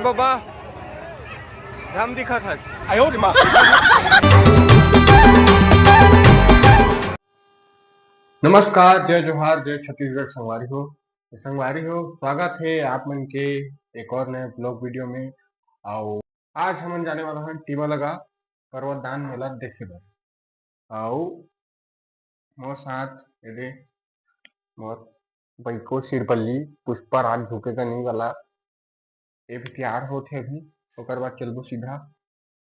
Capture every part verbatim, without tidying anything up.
बाबा, झम दिखत हस। आयो रे माँ। नमस्कार, जय जोहार, जय छत्तीसगढ़ संगवारी हो। तो संगवारी हो, स्वागत हे आप मन के एक और नए vlog video में। अउ आज हमन जाने वाला हन टीमा लगा पर्वत दान मेला देखे बर। अउ मोर साथ एदे मोर बइको सिरपल्ली पुष्पा राज झुकेगा नहीं वाला, ये भी तैयार होत हे अभी। ओकर बाद चलबो सीधा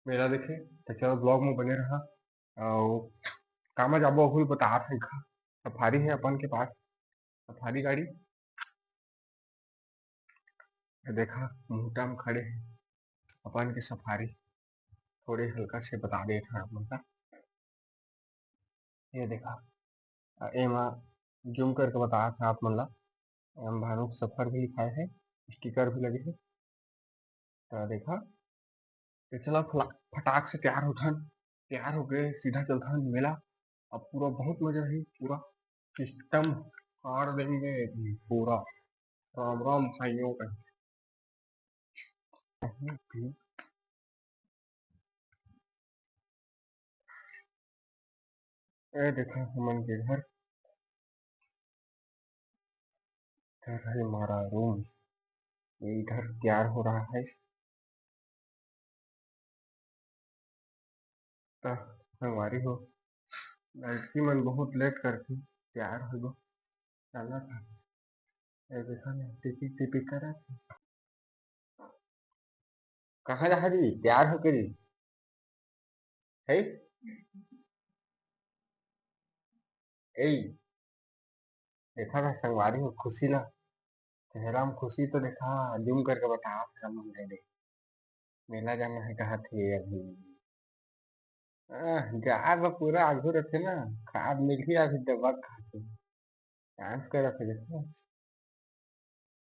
मेला देखे। तो चलो, vlog में बने रहा। अउ कामा जाबो, अहू ल बतात हँव। सफारी हे अपन के पास, सफारी गाड़ी। ये देखा, मुहटा में खड़े हे अपन के सफारी। थोड़े हल्का से बता देत हँव आप मन ला। ये देखा, अ, एमा zoom करके बतात हँव आप मन ला। एम भानु के सफर भी लिखाए हे, sticker भी लगे हे। तो देखा, तो चला फला-, फटाक से तैयार होथन, तैयार होके सीधा चलथन मेला। अब पूरा बहुत मजा रही, पूरा system फाड़ देंगे पूरा। राम राम भाइयों का। ये देखा हमन के घर, घर है हमारा room, ये इधर तैयार हो रहा है। त संगवारी हो, लड़की मन बहुत late करके तैयार हो गो, चला था। ये देखा ना, टिपिक टिपिक करा। कहाँ जा रही? तैयार होके रही है। ए, देखा था संगवारी हो खुशी ला, चेहरा में खुशी तो देखा, zoom करके बता था मन दे दे। मेला जाना है कहा थे अभी। आह, जा बा पूरा आघू रथे ना, खाद मिलही अभी दबा खा के। Dance करत हे देखो।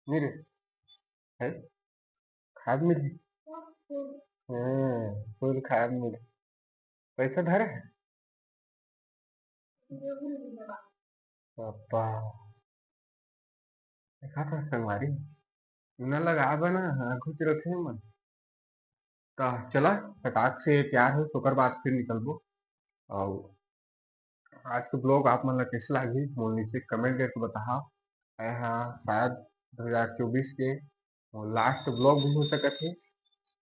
नहीं रे, है? खाद मिलही। हाँ, full खाद मिलही। पैसा धरे है? पापा। देखा था संगवारी, न लगाए बा ना, आघू च रथे मन। त चला, फटाक से तैयार हो, ओकर बाद फिर निकलबो। अउ आज के vlog आप मन ला कैसे लागही, मोर नीचे comment करके बताहा। ये हा शायद दो हज़ार चौबीस के last vlog भी हो सकत हे,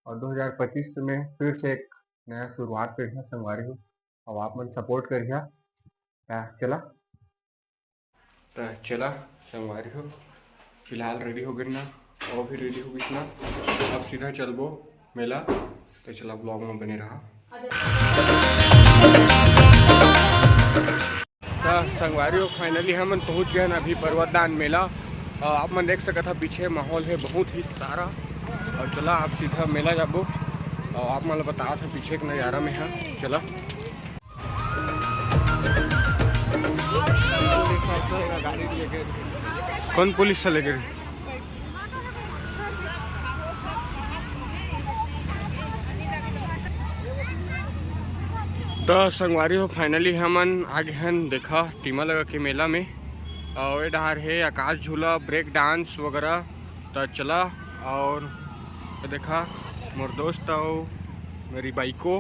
अउ दो हज़ार पच्चीस में फिर से एक नया शुरुआत करिहा संगवारी हो, अउ आप मन support करिहा। त चला, त चला संगवारी हो, फिलहाल ready हो गेन ना, वो भी ready हो गइस ना। अब सीधा चलबो मेला। त चला, vlog में बने रहा। त संगवारी हो, finally हमन पहुंच गए हन अभी पर्वतदान मेला। अ, आप मन देख सकत हा पीछे माहौल है बहुत ही सारा। अउ चला, आप सीधा मेला जाबो। अउ आप मन ला बतात हा पीछे के नजारा में हा। चला। कौन पुलिस से लेकर? त संगवारी हो, finally हमन आ गे हन, देखा, टीमा लगा के मेला में। अउ ए डहार हे आकाश झूला, break dance वगैरह। त चला, अउ देखा, मोर दोस्त अउ मेरी बाइको।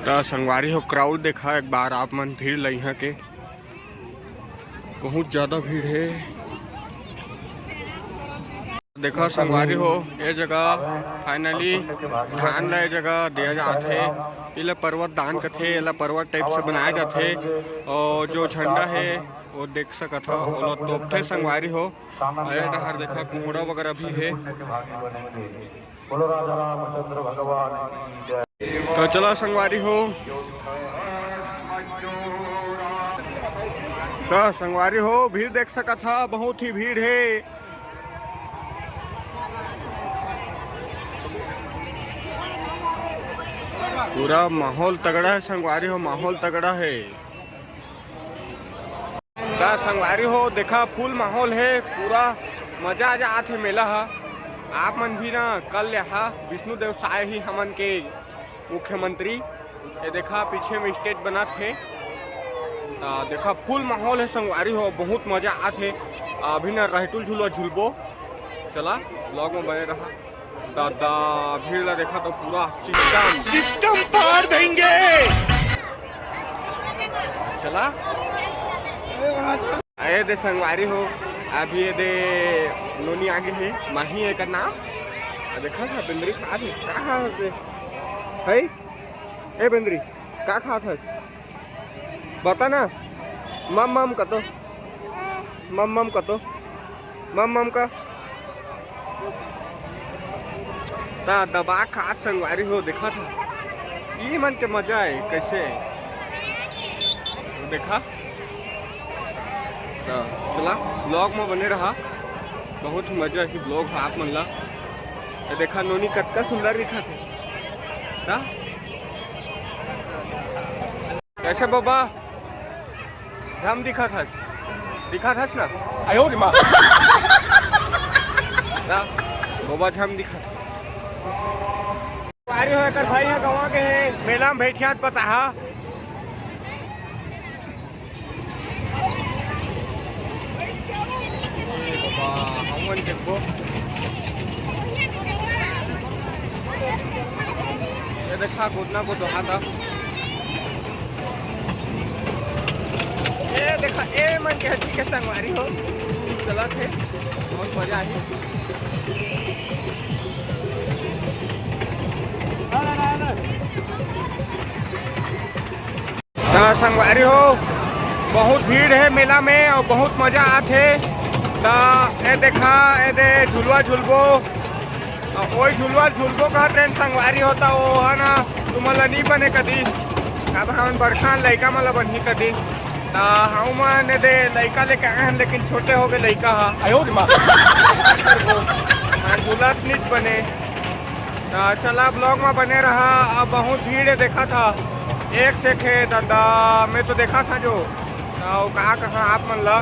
त संगवारी हो, crowd देखा एक बार आप मन, भीड़ ल इहाँ के, बहुत ज्यादा भीड़ हे। देखा संगवारी हो, ये जगह finally धान ला ये जगह दिया जात हे। एला पर्वत दान कथे, एला पर्वत type से बनाया जाथे। और जो झंडा हे, वो देख सकत हो, ओला तोपथे संगवारी हो। और ये डहार देखा, कोहड़ा वगैरह भी हे। बोलो राजा रामचंद्र भगवान की जय। तो चला संगवारी हो, तो संगवारी हो, भीड़ देख सकत हा, बहुत ही भीड़ हे। पूरा माहौल तगड़ा हे संगवारी हो, माहौल तगड़ा हे। त संगवारी हो, देखा, full माहौल हे, पूरा मजा आ जात हे मेला ह। आप मन भी ना कल यहाँ विष्णुदेव साय ही हमन के मुख्यमंत्री, ये देखा पीछे में stage बनत हे। त देखा, full माहौल हे संगवारी हो, बहुत मजा आत हे। अभी ना रहटुल झूलवा झूलबो। चला, vlog में बने रहा। दादा, भीड़ ला देखा तो पूरा system, system फाड़ देंगे। चला, ए दे संगवारी हो, अभी ए दे नोनी आगे हे, माही एकर नाम। आ देखा था बिंदरी खा दे, का खा दे? है? ए बिंदरी, का खात हस? बता ना। मम मम कतो। मम मम कतो। मम मम का। ता दबा खात संगवारी हो, देखा था। ये मन के मजा है, कैसे? देखा? ता चला, vlog में बने रहा। बहुत ही मजा की vlog है आप मन ला। ये देखा, नोनी कतका सुंदर दिखा थे। ता? कैसे बाबा? झम दिखत हस, दिखत हस ना? आयो रे माँ। ना, बाबा झम दिखत। संगवारी हो, एकर भाई ह गवा के हे, मेला में भेटियात बताहा। ए बाबा, हमन देखबो। ये देखा, गोदना को दोहा था। ये देखा, ए मन के हटी के संगवारी हो, चलत हे, बहुत मजा आही। त संगवारी हो, बहुत भीड़ है मेला में और बहुत मजा आथे। त ए देखा, ए दे झुलवा झुलबो, अ, ओई झुलवा झुलबो कहत रहेन संगवारी हो, त ओ ह ना तुमन ला नी बने कदी, अब हमन बड़का लइका मन ला बनही कदी। त हमन ए दे लइका लेके आए हन, लेकिन छोटे हो गए लइका ह। आयो रे माँ। हाँ, झूलत नीच बने। त चला, vlog में बने रहा। अब बहुत भीड़ है, देखा था, एक से खे दादा, मैं तो देखा था जो, त वो कहाँ कहाँ आप मन ला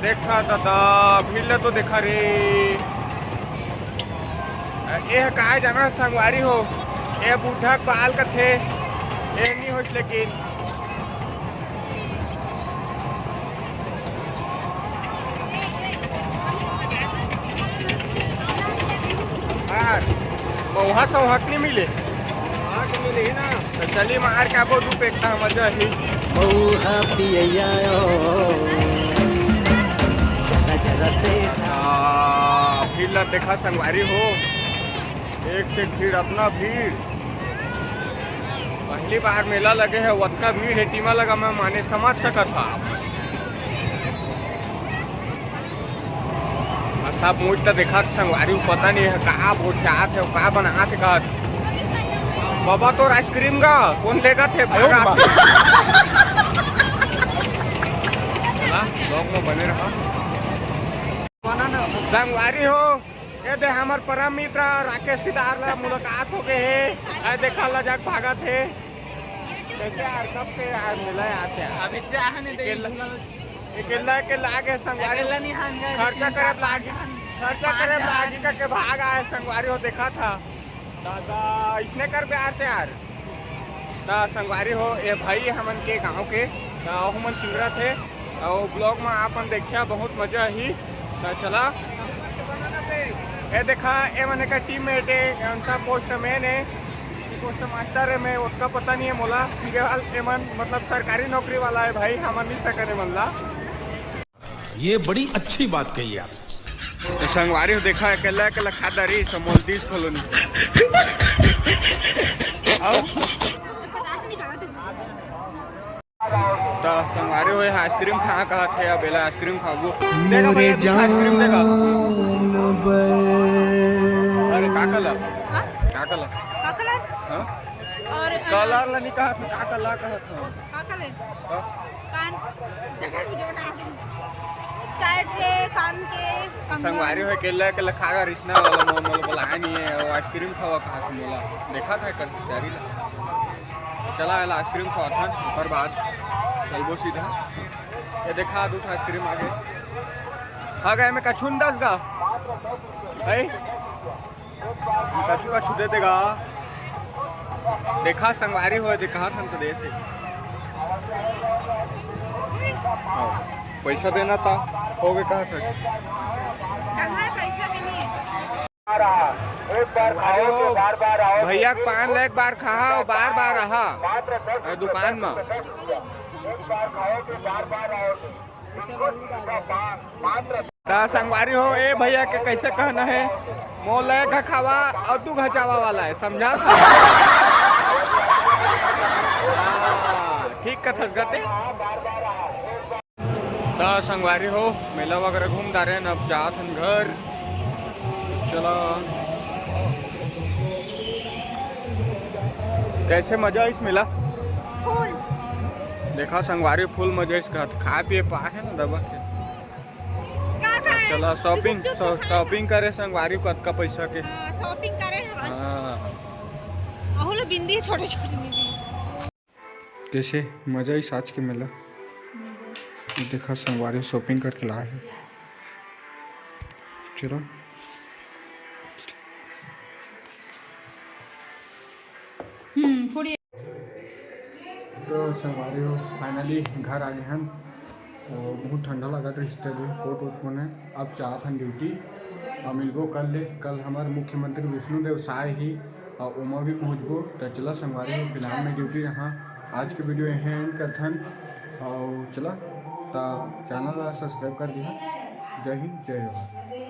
देखा दादा, भीड़ ला तो देखा रे। ये काय जाना संगवारी हो, ये बूढ़ा बाल कथे, ये नहीं होश लेकिन। यार, मउहा सौहा के नहीं मिले। हाँ, तो मिले ही ना। तो चली मार के आबो दू पेकता मजा ही। मउहा पियैया ओ, जरा जरा से। आ, भीड़ ला देखा संगवारी हो, एक से एक भीड़, अतना भीड़। पहली बार मेला लगे है, ओतका भीड़ है, टीमा लगा मैं माने समझ सकत हा। अउ सब मुझ त देखत संगवारी, पता नहीं है का भोजात है, का बनात है कहत। बाबा तोर आइसक्रीम का कौन लेगत है? भागा। चला, vlog में बने रहा। संगवारी हो, ये दे हमर परम मित्र राकेश सिदार ला मुलाकात हो गए है। ए देखा ला जाके भागत है। कैसे यार, सबके यार मिला यार क्या? अभी चाह नहीं दे अकेला, अकेला, अकेला आगे संगवारी। अकेला नहीं हान गए, खर्चा लेकिन करे चार लाग, पाँच हान, खर्चा पाँच करे हान। लाग, का के भाग आए संगवारी हो, देखा था। दादा, इसने कर पे आते यार। ता संगवारी हो, ए भाई हमन के गांव के, ता ओहू मन चिल्ला थे। अउ vlog में आपन देखिया, बहुत मजा ही। ता चला, ए देखा, ए मन का teammate है, उनका post man है। पोस्ट मास्टर है, मैं ओतका पता नहीं है मोला। फिलहाल एमन मतलब सरकारी नौकरी वाला है भाई, हमन नहीं सकन एमन ला। ये बड़ी अच्छी बात कही आप। तो संगवारी हो देखा, अकेला अकेला खाता रही समोल दिस कॉलोनी। आओ। त संगवारी हो, आइसक्रीम खा कहत है, अब एला आइसक्रीम खाबो। देखा भैया, देखा आइसक्रीम देखा। अरे का कलर? हाँ? का कलर? का कलर? हाँ? और, अ, कलर ला नहीं कहत, का कलर कहत हो? का कलर? हाँ? कान, देखा वीडियो बना दे। चाय ट्रे, कान के, कंगन। संगवारी हो, अकेला अकेला खा गा रिसना वाला मोमो वाला बोला है नहीं है, वो आइसक्रीम खावा कहा था मोला। देखा था कल सारी ला। चला, एला आइसक्रीम खावा था, ओकर बाद चलबो सीधा। ये देखा, दू ठो आइसक्रीम आ गए। खा गए में कछुन दस गा। है? कछु कछु दे देगा। देखा संगवारी होए, देखा थन तो देते। हाँ, पैसा देना था, हो गए कहा था। कहाँ है पैसा भी नहीं है। भैया के पान ले, एक बार खाहा और बार बार आहा ए दुकान में। त संगवारी हो, ए भैया के कैसे कहना है, मोला एक घ खावा और दू घ जावा वाला है, समझा? हाँ, ठीक कथस गते। त संगवारी हो, मेला वगैरह घूम डारेन, अब जात हन घर। चला, कैसे मजा आइस मेला? फुल। देखा संगवारी, फुल मजा आइस, कहत खाए पिए पाए है ना दबा के। का खाए? चला शॉपिंग, गुपचुप तो खाए। शॉपिंग करे संगवारी, कतका पैसा के। हाँ, शॉपिंग करे है बस। हाँ। अहो लो बिंदी छोटे छोटे बिंदी। कैसे मजा आइस आज के मेला? ये देखा संगवारी शॉपिंग करके लाए है। चलो। हम्म, पूरी। तो संगवारी हो, फाइनली घर आ गए हम। तो बहुत ठंडा लगत रहिस ते अभी, कोट वोट कोने। अब जात हन ड्यूटी और मिलबो कल ले। कल हमार मुख्यमंत्री विष्णुदेव साय ही और ओमा भी पहुँचबो। तो चला संगवारी हो, फिलहाल मैं ड्यूटी रहा। आज के वीडियो यहीं एंड करथन और चला, तो चैनल ला सब्सक्राइब कर दिहा। जय हिंद, जय भारत।